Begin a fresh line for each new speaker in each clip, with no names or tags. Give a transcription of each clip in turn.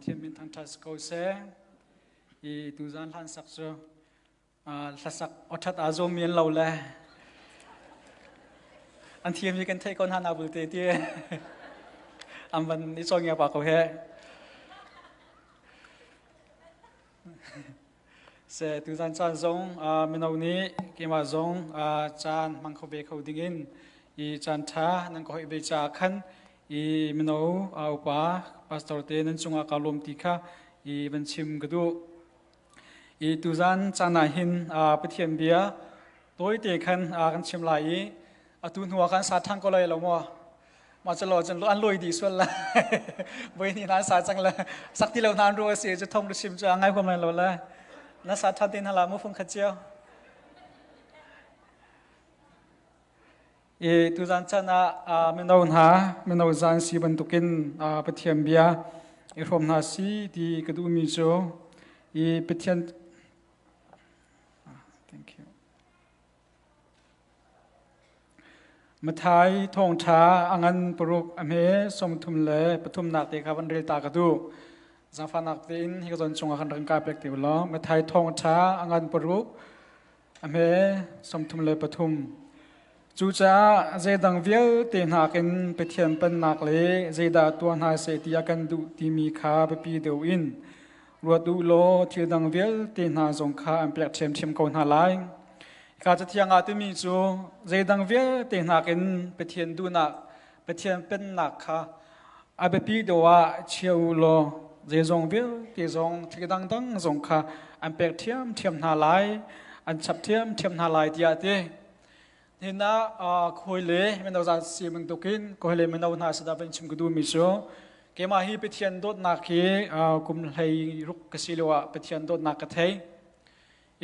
Pathian min thangṭhat si ko seh. I tuzan hlan sak cu hlasak awṭhat aa zuam men lo le an thiam hi kan theih ko hna na bulte ti an van i cawngia pa ko he. Se tuzan caan zong mino nih keimah zong caan hmang kho ve kho dingin i caan ṭha nan ka hoih ve caah khan i mino upa pastor te nan cungah kaa lawm ti kha i van chim ka duh. I tuzan caan ah hin Pathian bia tawite khan kan chim lai i atu hnu ah khan sa ṭhan ko lai lo maw? Mah cu lo cun an lawi dih sual la. Voi hnih nan sa cang le sak ti lo nan ru a si cu thong tu sim cu a ngai huam lai lo le. Na sa ṭhan tin hala mu fung khat cio. I tuzan chan ah mino hna mino zan si bantukin Pathian bia i hrawm hna si ti ka duhmi cu i Pathian thank you. Matthai thawngṭha a ngan paruk a hme 33nak te kha van rel ta ka duh. Zaangfahnak tein hi ka zawn chungah khan rak ka pek te u law. Matthai thawngṭha a ngan paruk a hme 33. Cucaah zeidang vialte nakin Pathian pennak le zeidah tuah hna seh ti a kan duh timi kha biapi deuh in ruat u law thil dang vialte hna zong kha an pek ṭhiamṭhiam ko hna lai. Hika cathiang ah timi cu zeidang vialte nakin Pathian duhnak, Pathian pennak kha a biapi deuh ah chia u law zeizong vialte zong thil dangdang zong kha an pek ṭhiamṭhiam hna lai, an chap ṭhiamṭhiam hna lai tiah a ti. Nihin ah khawi le mino zan si bantukin khawi le mino hna sadah van chim ka duhmi cu keimah hi Pathian dawtnak hi kum 16 ka si lio ah Pathian dawtnak ka thei.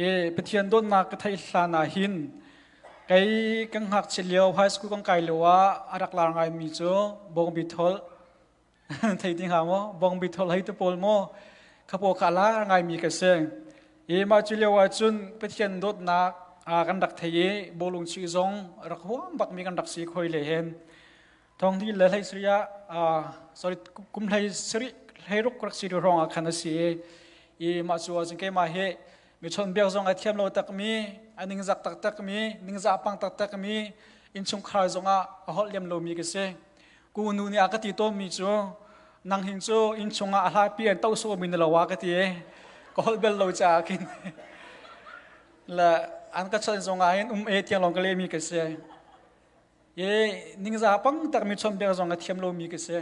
I Pathian dawtnak ka theih hlan ah hin kei kan ngakchia lio high school kan kai lio ah a rak lar ngaimi cu bawngbi thol thei ti hnga maw bawngbi thol hei te pawl maw kha paw kha lar ngaimi ka si i mah cu lio ah cun Pathian dawtnak kan rak thei i bawlung chuih zong rak huam bakmi kan rak si khoi le hen thong hi le hlei sari ah sorry kum hlei sari hlei ruk rak si hrawng ah khan a si i mah cu ah cun keimah hi mi chawnhbiak zong a thiam lo takmi a ningzak taktakmi ningzah pang taktakmi innchungkhar zong ah a holh lem lomi ka si ku nu nih a ka ti tawnmi cu nang hin cu innchung ah a hlapi an to sawmi na lo a ka ti ka holh bel lo caah khin le an ka chawnh zong ah hin um e tiang lawng ka lehmi ka si I ningza pang takmi chawnhbiak zong a thiam lomi ka si.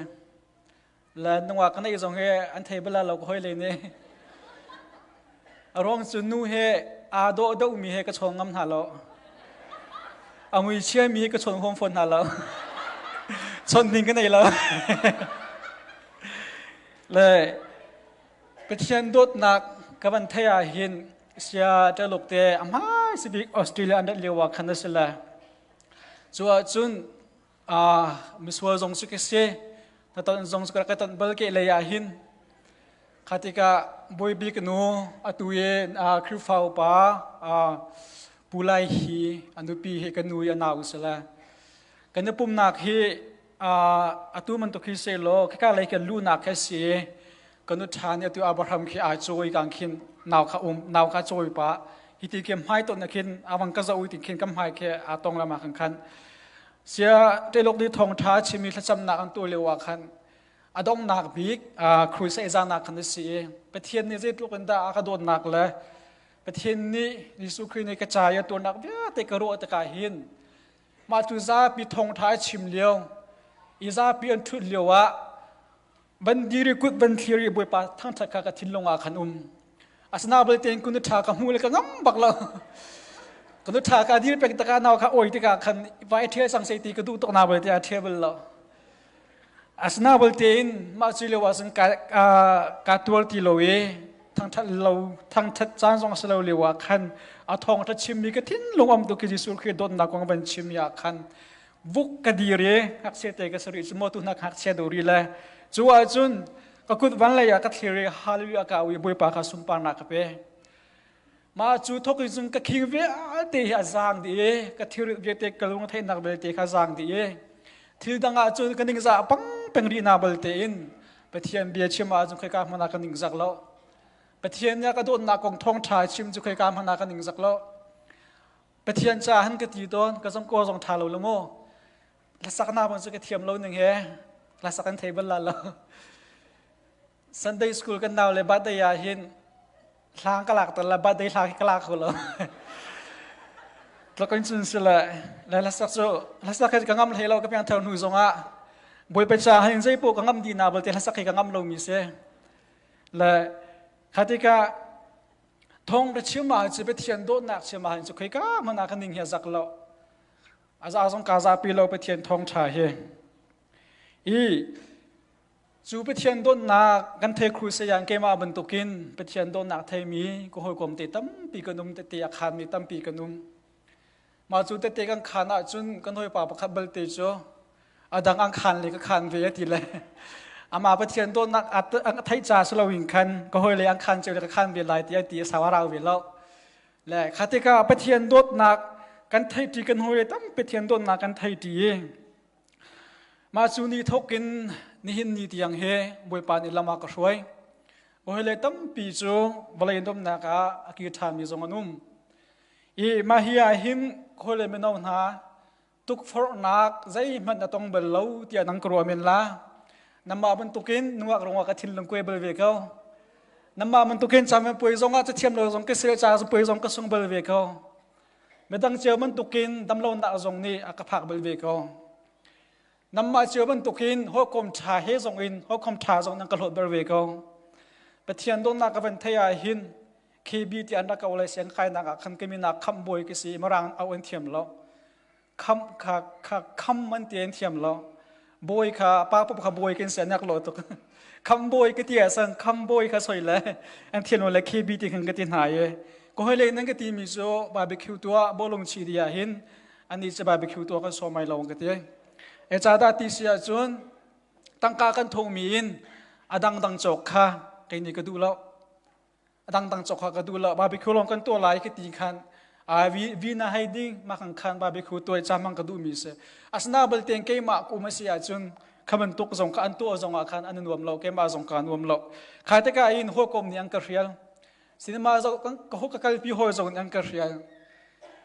Le nungak ka neih zong hi an thei bala lo ka hoi le nih. A ruang cu nu he aa dawh deuhmi he ka chawn ngam hna lo. A mui chiami he ka chawn huam fawn hna lo. Chawn ding ka nei lo. Le Pathian dawtnak ka van thei ah hin sia ṭaluk te a hmai sibik Australia an rat lio ah khan a si le Cu ahcun misual zong cu ka si, na ton zong cu ka ton bal ke lei ah hin. Kha tikah Bawi Bik nu atu i Khrihfa upa Pu Lai hi a nupi hi ka nu i a nau si le kan i pumnak hi atu bantuk hi selaw khika lei kan luhnak khi si ka nu ṭha nih atu Abraham khi aa cawi kang khin nau kha um nau kha cawi pah hi ti khi hmai ton na khin awang ka zoh ti khin kam hmai khi aa tong lama khan khan sia telok di thong ṭha chimi thlacamnak an tu lio ah khan a donghnak bik crusade zanak khan a si i Pathian nih zeitluk in dah a ka dawtnak le Pathian nih Jesuh Khrih nih ka ca i a tuarnak vialte ka ruah tikah hin mah cu zapi thawngṭha a chim lio i zapi an ṭhut lio ah ban dir i kut ban thlir i Bawipa thangṭhat kha ka thinlung ah khan um. Asina belte in kunu ṭha ka hmu le ka ngam bak lo. Kunu ṭha ka dir pek taka nau kha oi tikah khan vai ṭhial sang sei ti ka duh tuk na belte a ṭhial bal lo. Asina belte in mah cu lio ah cun ka ka tuar ti lo i thangṭhat lo thangṭhat caan zong si lo lio ah khan a thawngṭha chimmi ka thinlung um tu khi Jesuh Khrih dawtnak kong van chimmi ah khan vuk ka dir i ngakchia te ka sari cu maw tu hna ngakchia dori le cu ahcun ka kut van lei ah ka thlir i hallelujah ka au i Bawipa kha sunparnak ka pe mah cu thok in cun ka khing vialte hi a zaang dih i ka thil vialte ka lung theihnak vialte kha zaang dih i thil dang ah cun ka ningzah pang peng rih na balte in. Pathian bia chim ahcun khoika hmanh ah ka ningzak lo. Pathian nih a ka dawtnak kong thawngṭha chim cu khoika hmanh ah ka ningzak lo. Pathian caah han ka ti tawn, ka zong kaw zong ṭha lo lo mu. Hlasaknak bang cu ka thiam lo ning he, hlasak an thei bal la lo. Sunday school kan nau le birthday ah hin hlang ka lak tal la birthday hla khi ka lak kho lo. Tlok in cun si le le hlasak cu hlasak hi ka ngam hlei lo ka piang thar hnu zong ah Bawipa ca hin zei poh ka ngam di na balte hlasak hi ka ngam lo mi si. Le khatika thong ra chim ah cu Pathian dawtnak chim ah cu khoika hmanh ah ka ning hi a zak lo. A za zong ka zapi lo Pathian thawng ṭha hi. I cu Pathian dawtnak kan thei khru sayan keimah bantukin Pathian dawtnak theimi ka hawikom te tampi kan um tete a khanmi tampi kan um. Mah cu tete kan khan ahcun kan hawipa pakhat balte cu a dang an khan le ka khan ve a ti le ama Pathian dawtnak a theih ca si loin khan ka hawile an khan cio le ka khan ve lai ti a ti a sau a rau ve lo. Le kha tikah Pathian dawtnak kan theih ṭi kan hawi tam Pathian dawtnak kan thei ṭi i mah cu ni thawk in nihin ni tiang hi Bawipa nih lam ah ka hruai. Hawile tampi cu vawlei domnak ah a kir ṭhanmi zong an um. I mah hi ah hin hawile mino hna tukforhnak zeihmanh na tong bal lo tiah nang ka ruah men la. Namah bantukin nungak rungah ka thinlung kuai bal ve ko. Namah bantukin camen puai zong ah cathiam lo zong ka sel ca puai zong ka sung bal ve ko. Midang cio bantukin damlonak zong nih a ka phak bal ve ko. Namah cio bantukin hawikom ṭha he zong in hawikom ṭha zong nan ka hlawt bal ve ko. Pathian dawtnak ka van thei ah hin KB ti an rak ko lai siang kainak ah khan ka minak khamh bawi ka si marang au an thiam lo. Kham kha kha kham an ti an thiam lo. Bawi kha pa pop kha bawi kan si anak lo tuk. Kham bawi ka ti ah kham bawi kha soi le an thiam lo le KB ti khan ka ti hna ye. Ko hoi le nan ka ti mi cu barbecue tua bolung chi dia hin ani cu barbecue tua kan so mai lo ka ti. E cha da ti si ahcun tangka kan thong mi in adang dang cawk kha kei nih ka duh lo. A dangdang cawk kha ka duh lo. Barbecue lawng kan tuah lai ka ti khan vi vi na hei ding ma kan khan barbecue tuai cha mang ka duh mi si. Asina balten keimah kum a si ahcun kha bantuk zong ka an tuah zong ah khan an nuam lo keimah zong ka nuam lo. Khai te ka in hawikom nih an ka hrial. Cinema zo kan ka ho ka kalpi hawi zong nih an ka hrial.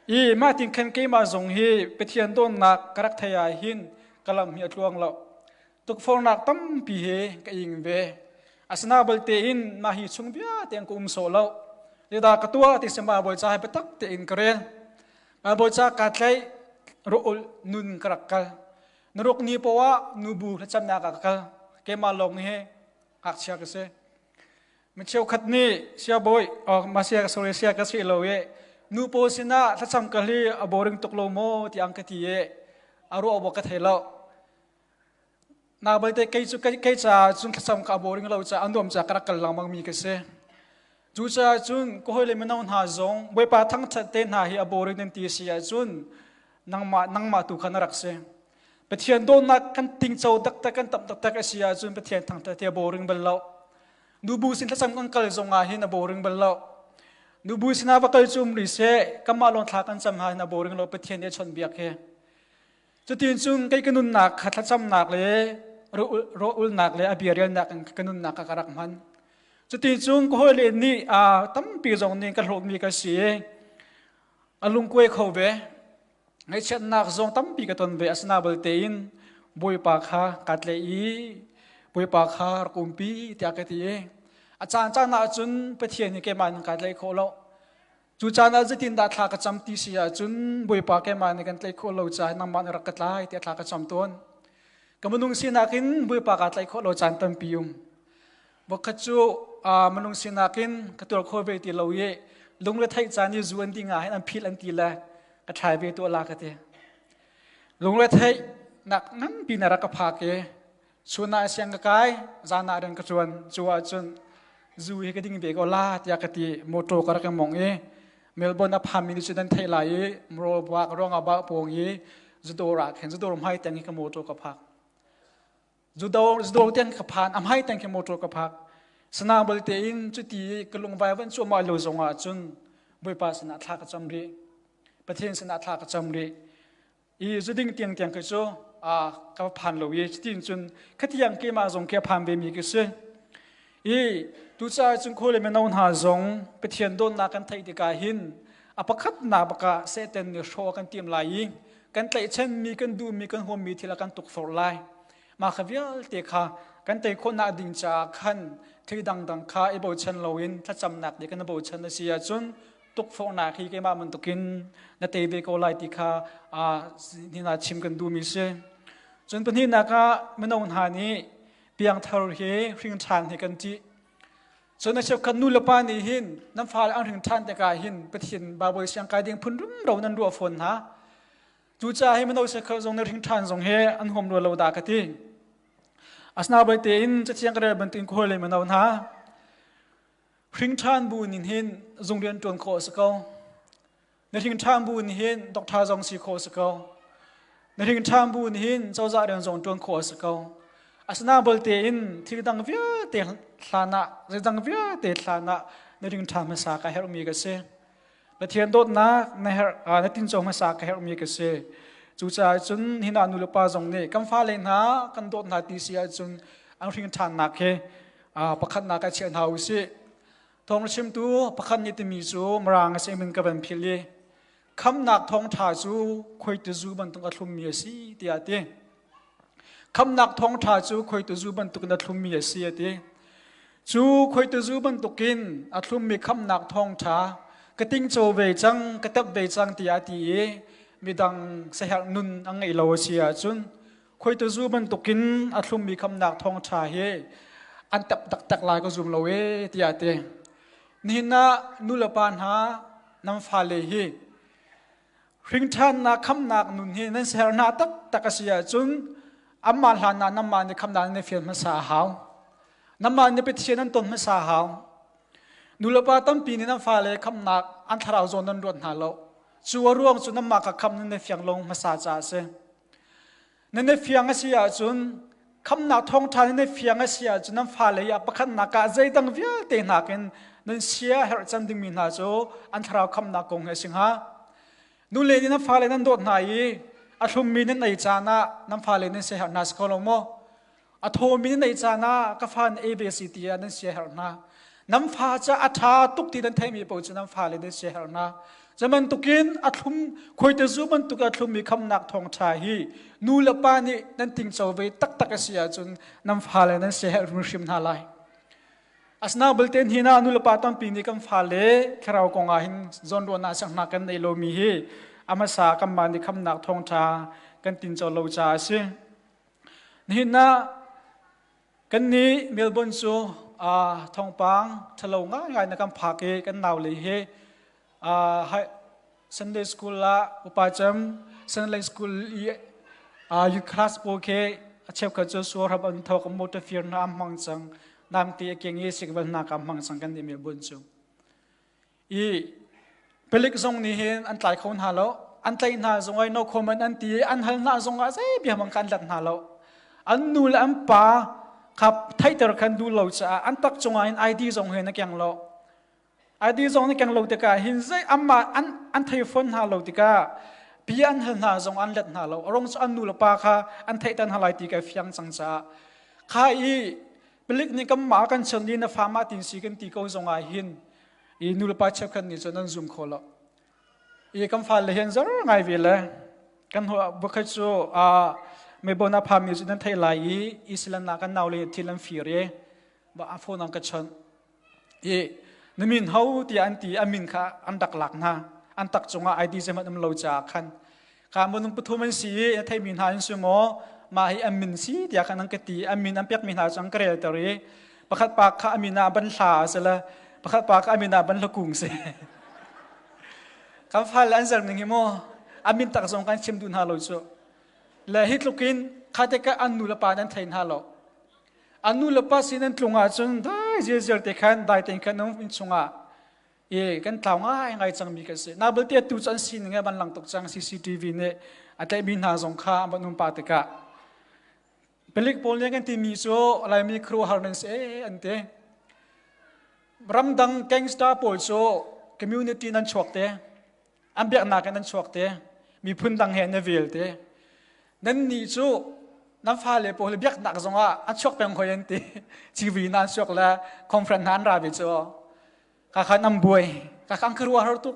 I mah tin khan keimah zong hi Pathian dawnnak ka rak thei ah hin ka lam hi a tluang lo. Tukforhnak tampi he ka ing ve. Asina balte in mah hi chung vialte an ka um sawh lo. Zeidah ka tuah ti sema bawi ca he biatak tein ka rel. Mah bawi ca ka tlaih rawh nun ka rak kal. Naruk ni poah nubu thlacamnak ah ka kal. Keimah lawng hi ngakchia ka si. Mi cheukhat nih siabawi masia sorry sia ka si lo i nu pawl sinah thlacam ka hli a boring tuk lo maw ti ang ka ti i a ruah awk ka thei lo. Na balte kei cu kei caah cun thlacam ka boring lo caah a nuam caah ka rak kal lengmang mi ka si. Cucaah cun ka hawile mino hna zong Bawipa thangṭhat te hna hi a boring nan ti si ahcun nangmah nangmah tu kha na rak si. Pathian dawtnak kan tingco taktak kan tam taktak a si ahcun Pathian thangṭhat hi a boring bal lo. Nubu sin thlacam kan kal zong ah hin a boring bal lo. Nubu sinah va kal cu um rih seh kanmah lawng thla kan cam ha hin a boring lo Pathian nih a chawnhbiak hi. Cutin cun kei ka nunnak kha thlacamnak le rawlulnak le a bia relnak in ka nunnak kha ka rak hman. Cutin cun ka hawile nih tampi zong nih ka hlawtmi ka si i a lungkuai kho ve. Ngaihchiatnak zong tampi ka ton ve asina balte in Bawipa kha kaa tlaih i Bawipa kha rak umpi tiah ka ti i a caan caan ah cun Pathian hi keimah in kaa tlaih khawh lo. Cu caan ah zeitindah thla ka cam ti si ahcun Bawipa keimah nih kan tlaih khawh lo caah nangmah nih rak ka tlai tiah thla ka cam tawn. Ka minung sinak in Bawipa kaa tlaih khawh lo caan tampi um. Voikhat cu minung sinak in ka tuar khawh ve ti lo i lungre theih caan i zu an ding ah hin an philh an ti le ka thlai ve tuah la ka ti. Lungre theih nak nganpi na rak ka phak i Chun ah siang ka kai, zan ah rian ka ṭuan. Cu ahcun zu hi ka ding ve ko la tiah ka ti. Motor ka rak i mong i Melbourne a phanmi nih cun an theih lai i mro buak ruang ah ba pawng i zudawr ah khin zudawr hmai tiang hi ka motor ka phak. Zudawr zudawr tiang ka phan, a hmai tiang khi motor ka phak. Sana balte in cuti ka lungvai van cuahmah lo zong ah cun Bawipa sinah thla ka cam rih. Pathian sinah thla ka cam rih. I zuding tiang tiang khi cu Ka phan lo i cutin cun khatiang keimah zong khi a phan ve mi ka si. I tucaah cun khuale mino hna zong Pathian dawtnak kan theih tikah hin a pakhatnak bakah Satan nih hrawh a kan tim lai i kan tlaihchanmi, kan duhmi, kan huammi thil a kan tukforh lai. Mah kha vialte kha kan tei khawhnak ding caah khan thil dangdang kha i bochan loin thlacamnak nih kan i bochan a si ahcun tukforhnak hi keimah bantukin na tei ve ko lai ti kha nihin ah chim kan duhmi si. Cun pahnihnak ah mino hna nih piangthar hi hringṭhan hi kan ṭih. Cun a cheukhat nu le pa nih hin nan fale an hringṭhan tikah hin Pathian Baibal siangkai ding phun rumro nan ruah fawn hna. Cucaah hi mino cheukhat zong na hringṭhan zong hi an huam rua lo dah ka ti. Asinain tein cathiang ka rel bantukin khual le mino hna hringṭhan bu nin hin zung rian ṭuan khawh a si ko. Na hringṭhan bu nih hin doctor zong si khawh a si ko. Na hringṭhan bu nih hin cozah rian zong ṭuan khawh a si ko. Asinain balte in thil dang vialte hlan ah, zeidang vialte hlan ah na hringṭhan hmasa ka herhmi ka si. Pathian dawtnak na herh, na tinco hmasa ka herhmi ka si. Cucaah cun hina nu le pa zong nih kan fale hna kan dawt hna ti si ahcun an hringṭhannak hi pakhatnak ah chiah hna u sih. Thawngchimtu pakhat nih timi cu Mirang a si min ka van philh i khamnak thawngṭha cu khuaitizu bantuk a thlummi a si tiah a ti. Khamnak thawngṭha cu khuaitizu bantukin a thlummi a si a ti. Cu khuaitizu bantukin a thlummi khamnak thawngṭha ka tingco ve cang, ka tep ve cang tiah a ti i midang saherh nun a ngeih lo a si ahcun Khuaituzu bantukin a thlummi khamnak thawngṭha hi an tep taktak lai ka zum lo ee tiah ti. Nihin ah nulepa hna nan fale hi hringṭhannak khamnak nun hi nan ser hna taktak a si ahcun anmah hlan ah nanmah nih khamnak nan i fian hmasa a hau. Nanmah nih Pathian nan ton hmasa a hau. Nulepa tampi nih nan fale khamnak an thlarau zawn nan ruat hna lo. Cu a ruang cu nanmah kha khamh nan i fiang lo hmasa caah a si. Nan i fiang a si ahcun khamnak thawngṭha nan i fiang a si ahcun nan fale ah pakhatnak ah zeidang vialte nakin nan sia herh cem dingmi hna cu an thlarau khamnak kong hi a si hnga. Nule nih nan fale nan dawt hna i a thlummi nan ei caan ah nan fale nan siaherh hna si kho lo maw? A thawmi nan ei caan ah ka fa na ei ve si tiah nan siaherh hna. Nan fa ca a ṭha tuk ti nan theihmi paoh cu nan fale nan siaherh hna. Zebantukin a thlum khuaitezu bantuk a thlummi khamnak thawngṭha hi nu le pa nih nan tingco ve taktak a si ahcun nan fale nan siaherh hrimhrim hna lai. Asinain belte hin ah nu le pa tampi nih kan fale thlarau kong ah hin zawnruahnak sianghna kan nei lomi hi a hmasa kanmah nih khamnak thawngṭha kan tinco lo caah a si. Nihin ah kannih Melbourne cu thawngpang ṭhalo ngaingai na kan phak i kan naule hi Sunday school ah upa cem Sunday school i youth class pawl khi a cheukhat cu suarhap an thawk motor fir hna an hmang cang namte a keng i sikval hna ka hmang cang kan nih Melbourne cu. I palik zong nih hin an tlai kho hna lo. An tlaih hna zong ai no comment an ti an hal hna zong ah zei bia hmang kha an let hna lo. An nu le an pa kha theihter khan duh lo caah an tak cungah hin ID zong hin a keng lo. ID zong na keng lo tikah hin zei amah an an thei fawn hna lo tikah bia an hal hna zong an let hna lo. A rong cu an nu le pa kha an theihter hna lai ti ka fiang cang caah kha i palik nih kan mah kan chon i na fa mah tin si kan ti ko zong ah hin i nulepa cheukhat nih cun an zum kho lo i kan fale hin zor ngai ve le kan bukhat cu a mebon a phami cu nan theih lai i Island ah kan nau le thil an fir i ba a phone an ka chawnh i na min ho tiah an ti a min kha an rak lak hna an tak cungah ID zeihmanh um lo caah khan Ka minung pathum an si i a theimi hna an si maw mah hi an min si tiah khan an ka ti an min an pekmi hna cu an ka relter i pakhat pa kha a min ah ban hla a si le pakhat pa kha a min ah ban hla kung si kan fale an zer ning hi maw a min tak zong kan chim duh hna lo cu le hi tluk in kha te ka an nu le pa nan thei hna lo an nu le pa sin an tlung ahcun dai ziaziar te khan dai tein khan um inn chungah I kan tlau ngaingai cangmi kan si. Na belte tu cu an sining he van lang tuk cang CCTV nih a tlaihmi hna zong kha an van um pah tikah palik pawl nih kan timi cu Laimi khuaruahhar nan si ee an ti. Ramdang gangster pawl cu community nan chuak te, an biaknak in an chuak te, miphun dang he an i vel te. Nan nih cu nan fale pawl biaknak zongah an chuak peng hoi an ti. CV na an chuak le conference hna an ra ve cu. Ka khan an buai. Ka khan ka ruah har tuk.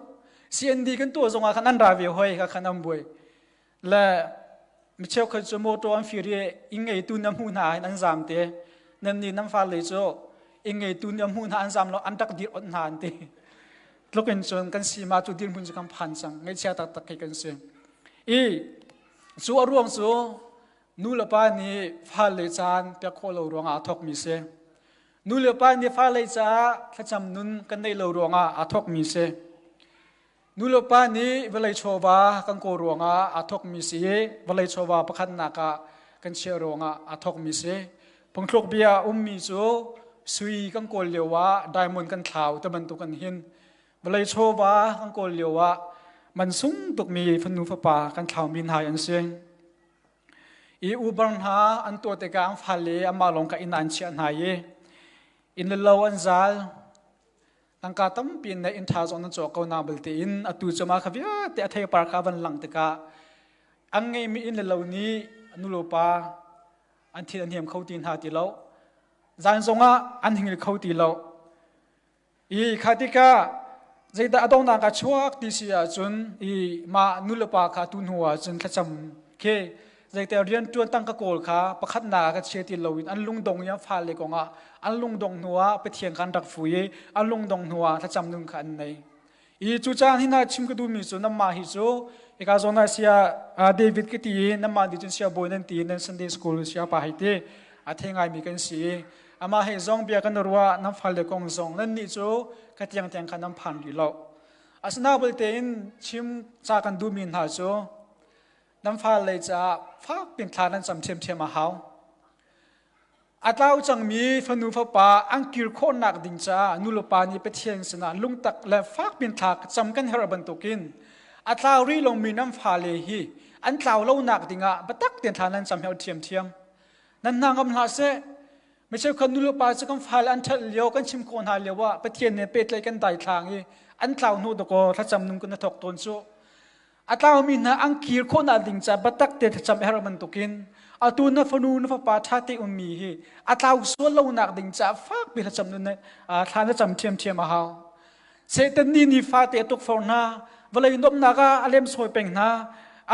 CND kan tuah zongah khan an ra ve hoi ka khan an buai. Le mi cheukhat cu motor an fir i inn ngeitu na hmuh hna hin an zam te. Nan nih nan fale cu inn ngeitu na hmuh hna an zam lo an rak dir ot hna an ti. Tluk in cun kan si ma cu dirhmun cu kan phan cang. Ngaihchia taktak khi kan si. I cu a ruang cu nu le pa nih fale caan pek khawh lo ruangah a thawkmi si. Nu le pa nih fale caah thlacam nun kan neih lo ruangah aa thawkmi si. Nu le pa nih vawlei chawva kan kawl ruangah aa thawkmi si i vawlei chawva pakhatnak ah kan chiah ruangah aa thawkmi si. Phungthluk bia ummi cu sui kan kawl lio ah diamond kan thlau te bantuk an hin. Vawlei chawva kan kawl lio ah man sung tukmi fanu fapa kan thlaumi hna an si. I ubar hna an tuah tikah an fale amah lawng ka inn ah an chiah hna i inn le lo an zal. Tangka tampi in inn ṭha zong nan cawk ko na balte in atu cu mah kha vialte a theipar kha van lang tikah an ngeihmi inn le lo nih nu le pa an thil an hiam kho ti hna ti lo. Zan zongah an hingil kho ti lo. I kha tikah zeidah a donghnak ah chuak ti si ahcun i mah nu le pa kha tu hnu ahcun thlacam khi zeite rianṭuan tangka kawl kha pakhatnak ah ka chia ti loin an lungdong i an fale kongah an lungdong hnu ah Pathian kha an rak fui i an lungdong hnu ah thlacam nun kha an nei. I cu caan hin ah chim ka duhmi cu nanmah hi cu hika zawn ah sia David ka ti i nanmah nih cun sia bawi nan ti nan Sunday school sia pa hei ti a thei ngaimi kan si i amah he zong bia kan ruah nan fale kong zong nan nih cu ka tiang tiang kha nan phan rih lo. Asina belte in chim ca kan duhmi hna cu nan fale caah fak piin thla nan cam ṭhiamṭhiam a hau. A tlau cangmi fanu fapa an kir khawhnak ding caah nulepa nih Pathian sinah lungtak le fak piin thla cam kan herh bantukin a tlau rih lomi nan fale hi an tlau lonak dingah biatak tein thla nan cam hi ṭhiamṭhiam. Nan hna ngam hlah seh. Mi cheukhat nulepa cu kan fale an ṭhat lio kan chim khawh hna lio ah Pathian nih pehtlaih kan daithlang i an tlau hnu dakaw thlacam nung kan thawk tawn cu. A tlaumi hna an kir khawhnak ding ca biatak te thlacam a herh bantukin atu na fanu na fapa ṭha te ummi hi a tlau sual lonak ding ca fakpi thlacam nun thla na cam ṭhiamṭhiam a hau. Satan nih nifate a tukforh hna, vawlei nuamhnak ah a lemsawi peng hna,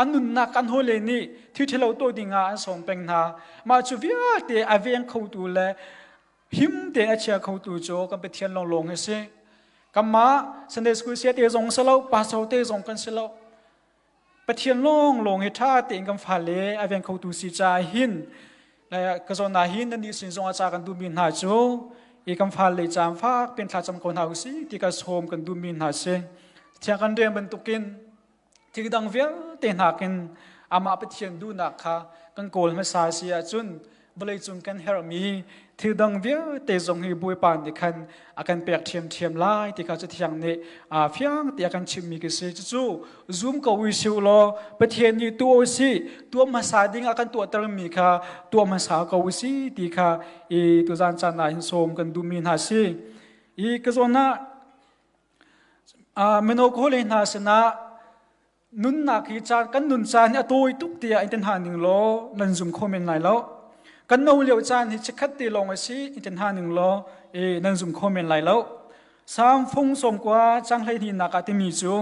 an nunnak an hawile nih thil ṭhalo tuah ding ah an sawm peng hna. Mah cu vialte a veng khotu le him tein a chia khotu cu kan Pathian lawnglawng hi si. Kanmah Sunday school sia te zong si lo, pastor te zong kan si lo. Pathian lawnglawng hi ṭha tein kan fale a veng khotu si caah hin ka zawn ah hin nan nih sin zong ah ca kan duhmi hna cu i kan fale caan fak piin thlacam ko hna usih ti ka sawm kan duhmi hna si. Thiang kan rian bantukin thil dang vialte nakin amah Pathian duhnak kha kan kawl hmasa si ahcun vawleicung kan herhmi thil dang vialte zong hi Bawipa nih khan a kan pek ṭhiamṭhiam lai ti kha Cathiang nih fiang ti a kan chimhmi ka si. Cucu zum ko u si u law Pathian nih tuah u sih, tuah hmasa ding a kan tuahtermi kha tuah hmasa ko u si ti kha i tuzan caan ah hin sawm kan duhmi hna si. I ka zawn ah Mino kawle hna sinah nunnak hi caan kan nun caan hi a tawi tuk tiah in hna ning law nan zum kho men lai lo. Kan no lio caan hi chikkhat te lawng a si in hna ning law nan zum kho men lai lo. Salm fung sawmkua cang 12 nak ah timi cu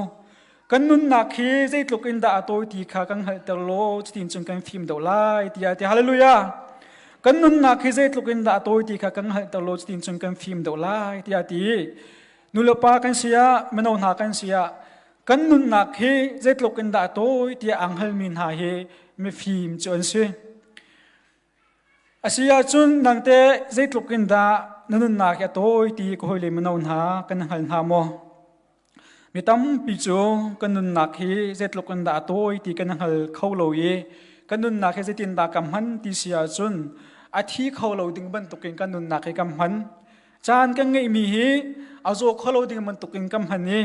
kan nunnak hi zeitluk in dah a tawi ti kha kan hngalhter law cutin cun kan fim deuh lai tiah ti hallelujah. Kan nunnak hi zeitluk in dah a tawi ti kha kan hngalhter law cutin cun kan fim deuh lai tiah ti. Nulepa kan si ah, mino hna kan si ah, kan nunnak hi zeitluk in dah tawi tiah ang halmi hna hi mifim cu an si. A si ahcun nangte zeitluk in dah na nunnak hi a tawi ti ka hawile mino hna kan hngal hna maw? Mi tampi cu kan nunnak hi zeitluk in dah a tawi ti kan hngal kho lo i kan nunnak hi zeitindah kan hman ti si ahcun a thi kho lo ding bantukin kan nunnak hi kan hman. Caan kan ngeihmi hi a zaw kho lo ding bantukin kan hman i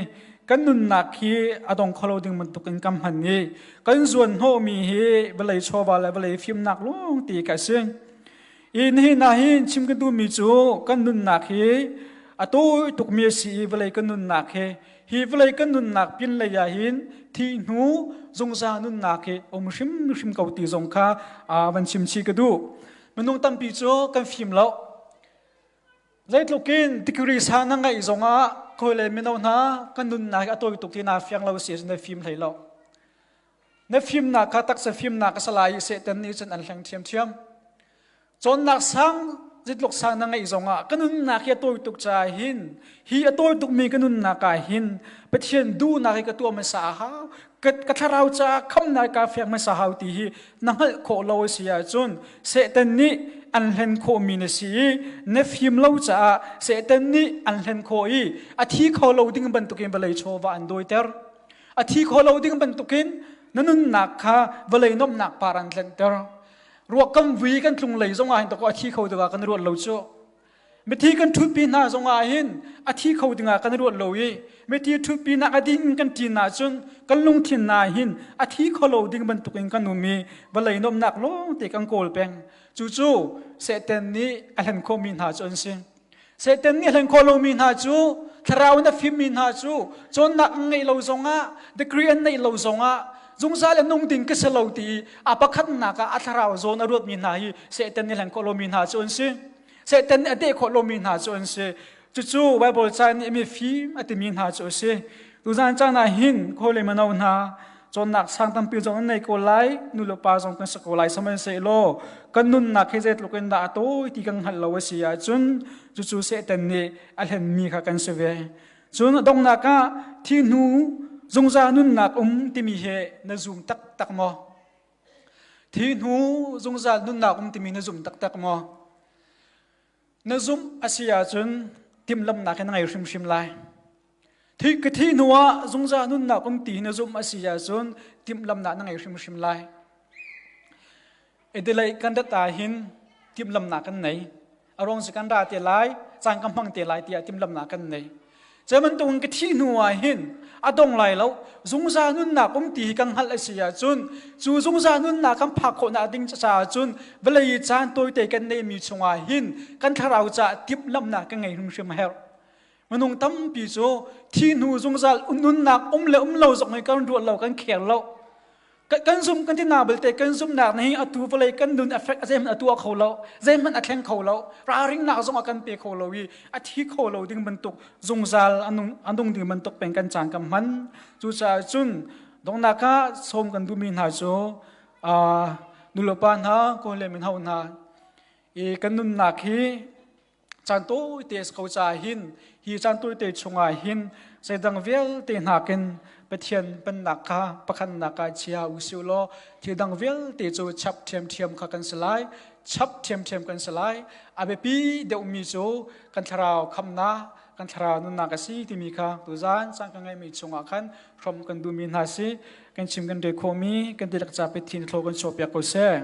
kan nunnak hi a dong kho lo ding bantukin kan hman i kan zuan hnawhmi hi vawlei chawva le vawlei fimnak lawng ti ka si. I nihin ah hin chim ka duhmi cu kan nunnak hi a tawi tukmi a si i vawlei kan nunnak hi Hi vawlei kan nunnak pin lei ah hin thi hnu zungzal nunnak hi um hrimhrim ko ti zong kha van chim chih ka duh. Minung tampi cu kan fim lo. Zeitluk in degree sang na ngeih zongah khawi le mino hna kan nunnak hi a tawi tuk ti naa fiang lo si ahcun na fim hlei lo. Na fimnak kha taksa fimnak a si lai i Satan nih cun an hleng ṭhiamṭhiam. Cawnnak sang zeitluk sang na ngeih zongah ka nunnak hi a tawi tuk caah hin hi a tawi tukmi ka nunnak ah hin Pathian duhnak hi ka tuah hmasa a hau. Ka thlarau caah khamnak kaa fiang hmasa hau ti hi na hngalh khawh lo a si ahcun Satan nih an hlen khawhmi na si i na fim lo caah Satan nih an hlen khawh i a thi kho lo ding bantukin vawlei chawva an dawiter. A thi kho lo ding bantukin na nunnak kha vawlei nuamhnak par an tlenhter. Ruak kan vui kan tlung lei zongah hin a thi kho dingah kan ruat lo cu. Mithi kan ṭhutpi hna zongah hin a thi kho dingah kan ruat lo i mithi ṭhutpi nak a ding kan ṭin ahcun kan lungthin hna hin a thi kho lo ding bantukin kan um i vawlei nuamhnak lawng te kan kawl peng. Cucu Satan nih a hlen khawhmi hna cu an si. Satan nih a hlen khawh lomi hna cu thlarau in a fimmi hna cu cawnnak an ngeih lo zongah degree an neih lo zongah zungzal in nung ding ka si lo ti i a pakhatnak ah a thlarau zawn a ruatmi hna hi Satan nih hlen khawh lomi hna cu an si. Satan nih a deh khawh lomi hna cu an si. Cucu Bible ca nih mi fim a timi hna cu a si. Tuzan caan ah hin khawi le mano hna cawnnak sang tampi zong an nei ko lai nu le pa zong kan si ko lai sihmanhsehlaw kan nunnak hi zeitluk in dah a tawi ti kan hngalh lo a si ahcun cucu Satan nih a hlenmi kha kan si ve. Cun donghnak ah thi hnu zungzal nunnak um timi hi na zum taktak maw? Thi hnu zungzal nunnak um timi na zum taktak maw? Na zumh a si ahcun timhlamhnak hi na ngei hrimhrim lai. Thi ka thi hnu ah zungzal nunnak um ti na zumh a si ahcun timhlamhnak na ngei hrimhrim lai. Idilei kan rat ah hin timhlamhnak kan nei. A ruang cu kan ra te lai, caan ka hmang te lai tiah timhlamhnak kan nei. Cu bantukin ka thih hnu ah hin a dong lai lo. Zungzal nunnak um ti hi kan hngalh a si ahcun cu zungzal nunnak kan phak khawhnak ding caah cun vawlei i caan tawite kan neihmi chungah hin kan thlarau caah timhlamhnak kan ngei hrimhrim a herh. Minung tampi cu thi hnu zungzal nunnak um le um lo zong hi kan ruat lo kan khel lo. Kan zum kan ti na belte kan zumnak nih atu vawlei kan nun effect zeihmanh a tuah kho lo zeihmanh a thleng kho lo ralringnak zong a kan pe kho lo i a thi kho lo ding bantuk zungzal a nung ding bantuk peng kan caan kan hman. Cucaah cun donghnak ah sawm kan duhmi hna cu nulepa hna kawl le minho hna i kan nunnak hi caan tawite a si ko caah hin hi caan tawite chungah hin zeidang vialte nakin Pathian pennak kha pakhatnak ah chia u sih law thil dang vialte cu chap ṭhiamṭhiam kha kan si lai, chap ṭhiamṭhiam kan si lai. A biapi deuhmi cu kan thlarau khamnak, kan thlarau nunnak a si timi kha tuzaan caan kan ngeihmi chungah khan hrom kan duhmi hna si. Kan chim kan rel khawhmi kan dihlak ca Pathian thlaw kan chuahpiak ko seh.